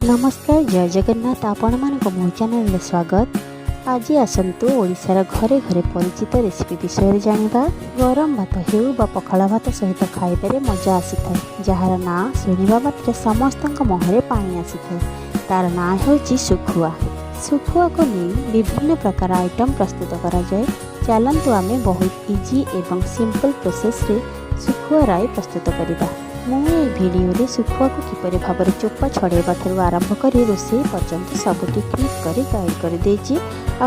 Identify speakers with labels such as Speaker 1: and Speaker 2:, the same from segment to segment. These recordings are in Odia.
Speaker 1: ନମସ୍କାର, ଜୟ ଜଗନ୍ନାଥ। ଆପଣମାନଙ୍କୁ ମୋ ଚ୍ୟାନେଲରେ ସ୍ୱାଗତ। ଆଜି ଆସନ୍ତୁ ଓଡ଼ିଶାର ଘରେ ଘରେ ପରିଚିତ ରେସିପି ବିଷୟରେ ଜାଣିବା। ଗରମ ଭାତ ହେଉ ବା ପଖାଳ ଭାତ ସହିତ ଖାଇବାରେ ମଜା ଆସିଥାଏ। ଯାହାର ନାଁ ଶୁଣିବା ମାତ୍ରେ ସମସ୍ତଙ୍କ ମୁହଁରେ ପାଣି ଆସିଥାଏ, ତାର ନାଁ ହେଉଛି ଶୁଖୁଆ। ଶୁଖୁଆକୁ ନେଇ ବିଭିନ୍ନ ପ୍ରକାର ଆଇଟମ୍ ପ୍ରସ୍ତୁତ କରାଯାଏ। ଚାଲନ୍ତୁ, ଆମେ ବହୁତ ଇଜି ଏବଂ ସିମ୍ପଲ୍ ପ୍ରୋସେସ୍ରେ ଶୁଖୁଆ ରାଇ ପ୍ରସ୍ତୁତ କରିବା। ମୁଁ ଏହି ଭିଡ଼ିଓରେ ଶୁଖୁଆକୁ କିପରି ଭାବରେ ଚୋପା ଛଡ଼ାଇବା ଠାରୁ ଆରମ୍ଭ କରି ରୋଷେଇ ପର୍ଯ୍ୟନ୍ତ ସବୁ ଟେକ୍ନିକ୍ କରି ଗାଇଡ଼ କରିଦେଇଛି।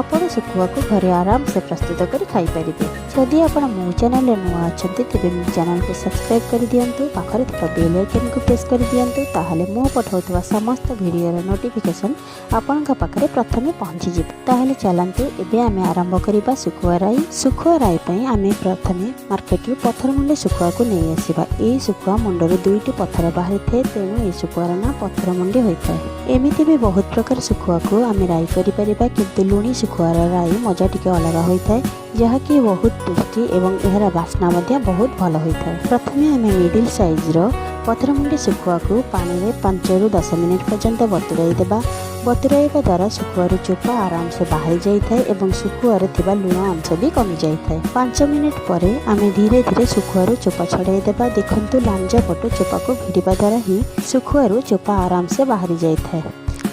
Speaker 1: ଆପଣ ଶୁଖୁଆକୁ ଘରେ ଆରାମସେ ପ୍ରସ୍ତୁତ କରି ଖାଇପାରିବେ। ଯଦି ଆପଣ ମୋ ଚ୍ୟାନେଲରେ ନୂଆ ଅଛନ୍ତି, ତେବେ ମୋ ଚ୍ୟାନେଲକୁ ସବସ୍କ୍ରାଇବ୍ କରିଦିଅନ୍ତୁ, ପାଖରେ ଥିବା ବେଲ୍ ଆଇକନ୍କୁ ପ୍ରେସ୍ କରିଦିଅନ୍ତୁ। ତାହେଲେ ମୁଁ ପଠାଉଥିବା ସମସ୍ତ ଭିଡ଼ିଓର ନୋଟିଫିକେସନ୍ ଆପଣଙ୍କ ପାଖରେ ପ୍ରଥମେ ପହଞ୍ଚିଯିବ। ତାହେଲେ ଚାଲନ୍ତୁ, ଏବେ ଆମେ ଆରମ୍ଭ କରିବା ଶୁଖୁଆ ରାଇ। ଶୁଖୁଆ ରାଇ ପାଇଁ ଆମେ ପ୍ରଥମେ ମାର୍କେଟରୁ ପଥରମୁଣ୍ଡି ଶୁଖୁଆକୁ ନେଇ ଆସିବା। ଏହି ଶୁଖୁଆ ମୁଣ୍ଡରୁ ଦୁଇଟି ପଥର ବାହାରିଥାଏ, ତେଣୁ ଏହି ଶୁଖୁଆର ନାଁ ପଥରମୁଣ୍ଡି ହୋଇଥାଏ। ଏମିତି ବି ବହୁତ ପ୍ରକାର ଶୁଖୁଆକୁ ଆମେ ରାଇ କରିପାରିବା, କିନ୍ତୁ ଲୁଣି ଶୁଖୁଆର ରାଇ ମଜା ଟିକେ ଅଲଗା ହୋଇଥାଏ, ଯାହାକି ବହୁତ ଟେଷ୍ଟି ଏବଂ ଏହାର ବାସ୍ନା ମଧ୍ୟ ବହୁତ ଭଲ ହୋଇଥାଏ। ପ୍ରଥମେ ଆମେ ମିଡ଼ିଲ୍ ସାଇଜ୍ର ପଥରମୁଣ୍ଡି ଶୁଖୁଆକୁ ପାଣିରେ 5ରୁ 10 ମିନିଟ୍ ପର୍ଯ୍ୟନ୍ତ ବତୁରାଇ ଦେବା। ବତୁରାଇବା ଦ୍ୱାରା ଶୁଖୁଆରୁ ଚୋପା ଆରାମସେ ବାହାରି ଯାଇଥାଏ ଏବଂ ଶୁଖୁଆରେ ଥିବା ଲୁଣ ଅଂଶ ବି କମିଯାଇଥାଏ। 5 ମିନିଟ୍ ପରେ ଆମେ ଧୀରେ ଧୀରେ ଶୁଖୁଆରୁ ଚୋପା ଛଡ଼ାଇ ଦେବା। ଦେଖନ୍ତୁ, ଲାଞ୍ଜ ପଟୁ ଚୋପାକୁ ଭିଡ଼ିବା ଦ୍ୱାରା ହିଁ ଶୁଖୁଆରୁ ଚୋପା ଆରାମସେ ବାହାରି ଯାଇଥାଏ।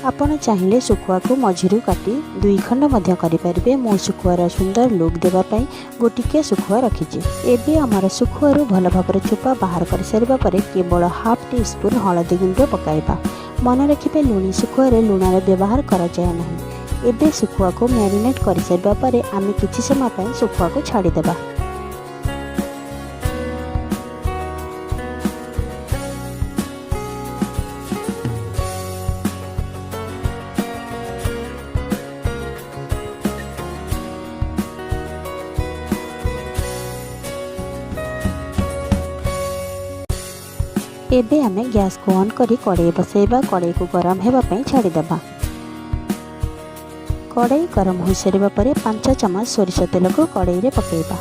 Speaker 1: ଆପଣ ଚାହିଁଲେ ଶୁଖୁଆକୁ ମଝିରୁ କାଟି ଦୁଇ ଖଣ୍ଡ ମଧ୍ୟ କରିପାରିବେ। ମୁଁ ଶୁଖୁଆର ସୁନ୍ଦର ଲୁକ୍ ଦେବା ପାଇଁ ଗୋଟିକିଆ ଶୁଖୁଆ ରଖିଛି। ଏବେ ଆମର ଶୁଖୁଆରୁ ଭଲ ଭାବରେ ଚୋପା ବାହାର କରିସାରିବା ପରେ କେବଳ ହାଫ୍ ଟି ସ୍ପୁନ୍ ହଳଦୀ ଗୁଣ୍ଡ ପକାଇବା। ମନେ ରଖିବେ, ଲୁଣି ଶୁଖୁଆରେ ଲୁଣର ବ୍ୟବହାର କରାଯାଏ ନାହିଁ। ଏବେ ଶୁଖୁଆକୁ ମ୍ୟାରିନେଟ୍ କରିସାରିବା ପରେ ଆମେ କିଛି ସମୟ ପାଇଁ ଶୁଖୁଆକୁ ଛାଡ଼ିଦେବା। ଏବେ ଆମେ ଗ୍ୟାସକୁ ଅନ୍ କରି କଡ଼େଇ ବସାଇବା। କଡ଼େଇକୁ ଗରମ ହେବା ପାଇଁ ଛାଡ଼ିଦେବା। କଡ଼େଇ ଗରମ ହୋଇସାରିବା ପରେ 5 ଚାମଚ ସୋରିଷ ତେଲକୁ କଡ଼େଇରେ ପକାଇବା।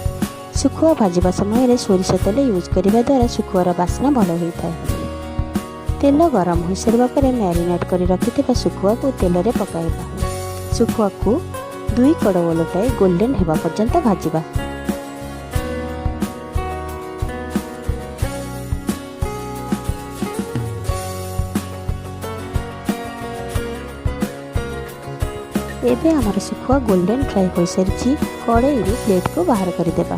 Speaker 1: ଶୁଖୁଆ ଭାଜିବା ସମୟରେ ସୋରିଷ ତେଲ ୟୁଜ୍ କରିବା ଦ୍ୱାରା ଶୁଖୁଆର ବାସ୍ନା ଭଲ ହୋଇଥାଏ। ତେଲ ଗରମ ହୋଇସାରିବା ପରେ ମ୍ୟାରିନେଟ୍ କରି ରଖିଥିବା ଶୁଖୁଆକୁ ତେଲରେ ପକାଇବା। ଶୁଖୁଆକୁ ଦୁଇ କଡ଼ ଓଲଟାଇ ଗୋଲ୍ଡେନ୍ ହେବା ପର୍ଯ୍ୟନ୍ତ ଭାଜିବା। ଏବେ ଆମର ଶୁଖୁଆ ଗୋଲ୍ଡେନ୍ ଫ୍ରାଏ ହୋଇସାରିଛି। କଡ଼େଇରୁ ପ୍ଲେଟ୍କୁ ବାହାର କରିଦେବା।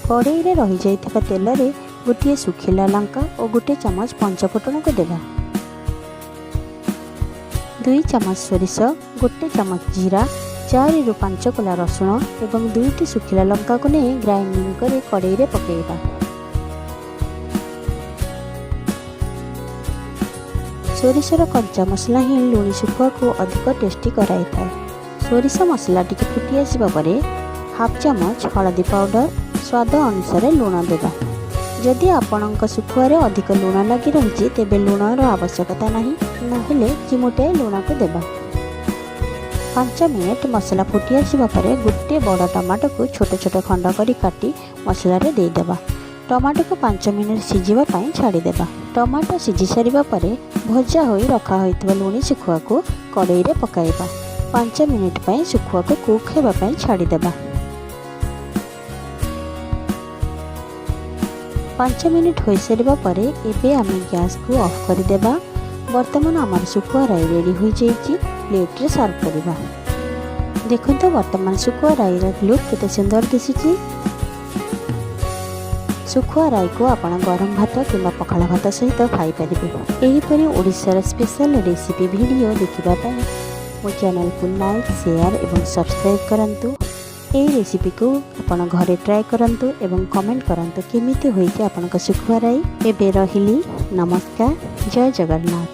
Speaker 1: କଡ଼େଇରେ ରହିଯାଇଥିବା ତେଲରେ ଗୋଟିଏ ଶୁଖିଲା ଲଙ୍କା ଓ ଗୋଟିଏ ଚାମଚ ପଞ୍ଚଫୁଟଣକୁ ଦେବା। 2 ଚାମଚ ସୋରିଷ, 1 ଚାମଚ ଜିରା, 4ରୁ 5 କୋଲା ରସୁଣ ଏବଂ ଦୁଇଟି ଶୁଖିଲା ଲଙ୍କାକୁ ନେଇ ଗ୍ରାଇଣ୍ଡିଂ କରି କଡ଼େଇରେ ପକାଇବା। ସୋରିଷର କଞ୍ଚା ମସଲା ହିଁ ଲୁଣି ଶୁଖୁଆକୁ ଅଧିକ ଟେଷ୍ଟି କରାଇଥାଏ। ସୋରିଷ ମସଲା ଟିକେ ଫୁଟି ଆସିବା ପରେ ହାଫ୍ ଚାମଚ ହଳଦୀ ପାଉଡ଼ର, ସ୍ୱାଦ ଅନୁସାରେ ଲୁଣ ଦେବା। ଯଦି ଆପଣଙ୍କ ଶୁଖୁଆରେ ଅଧିକ ଲୁଣ ଲାଗି ରହିଛି, ତେବେ ଲୁଣର ଆବଶ୍ୟକତା ନାହିଁ, ନହେଲେ ଚିମୁଟାଏ ଲୁଣକୁ ଦେବା। 5 ମିନିଟ୍ ମସଲା ଫୁଟି ଆସିବା ପରେ ଗୋଟିଏ ବଡ଼ ଟମାଟୋକୁ ଛୋଟ ଛୋଟ ଖଣ୍ଡ କରି କାଟି ମସଲାରେ ଦେଇଦେବା। ଟମାଟୋକୁ 5 ମିନିଟ୍ ସିଝିବା ପାଇଁ ଛାଡ଼ିଦେବା। ଟମାଟୋ ସିଝି ସାରିବା ପରେ ଭଜା ହୋଇ ରଖା ହୋଇଥିବା ଲୁଣି ଶୁଖୁଆକୁ କଡ଼େଇରେ ପକାଇବା। 5 ମିନିଟ୍ ପାଇଁ ଶୁଖୁଆକୁ କୁକ୍ ହେବା ପାଇଁ ଛାଡ଼ିଦେବା। 5 ମିନିଟ୍ ହୋଇସାରିବା ପରେ ଏବେ ଆମେ ଗ୍ୟାସକୁ ଅଫ୍ କରିଦେବା। ବର୍ତ୍ତମାନ ଆମର ଶୁଖୁଆ ରାଇ ରେଡ଼ି ହୋଇଯାଇଛି। ପ୍ଲେଟ୍ରେ ସର୍ଭ କରିବା। ଦେଖନ୍ତୁ, ବର୍ତ୍ତମାନ ଶୁଖୁଆ ରାଇର ଲୁକ୍ କେତେ ସୁନ୍ଦର ଦିଶୁଛି। ଶୁଖୁଆ ରାଇକୁ ଆପଣ ଗରମ ଭାତ କିମ୍ବା ପଖାଳ ଭାତ ସହିତ ଖାଇପାରିବେ। ଏହିପରି ଓଡ଼ିଶାର ସ୍ପେଶାଲ ରେସିପି ଭିଡ଼ିଓ ଦେଖିବା ପାଇଁ ମୋ ଚ୍ୟାନେଲକୁ ଲାଇକ୍, ସେୟାର ଏବଂ ସବସ୍କ୍ରାଇବ୍ କରନ୍ତୁ। ଏହି ରେସିପିକୁ ଆପଣ ଘରେ ଟ୍ରାଏ କରନ୍ତୁ ଏବଂ କମେଣ୍ଟ କରନ୍ତୁ କେମିତି ହୋଇଛି ଆପଣଙ୍କ ଶୁଖୁଆ ରାଇ। ଏବେ ରହିଲି। ନମସ୍କାର, ଜୟ ଜଗନ୍ନାଥ।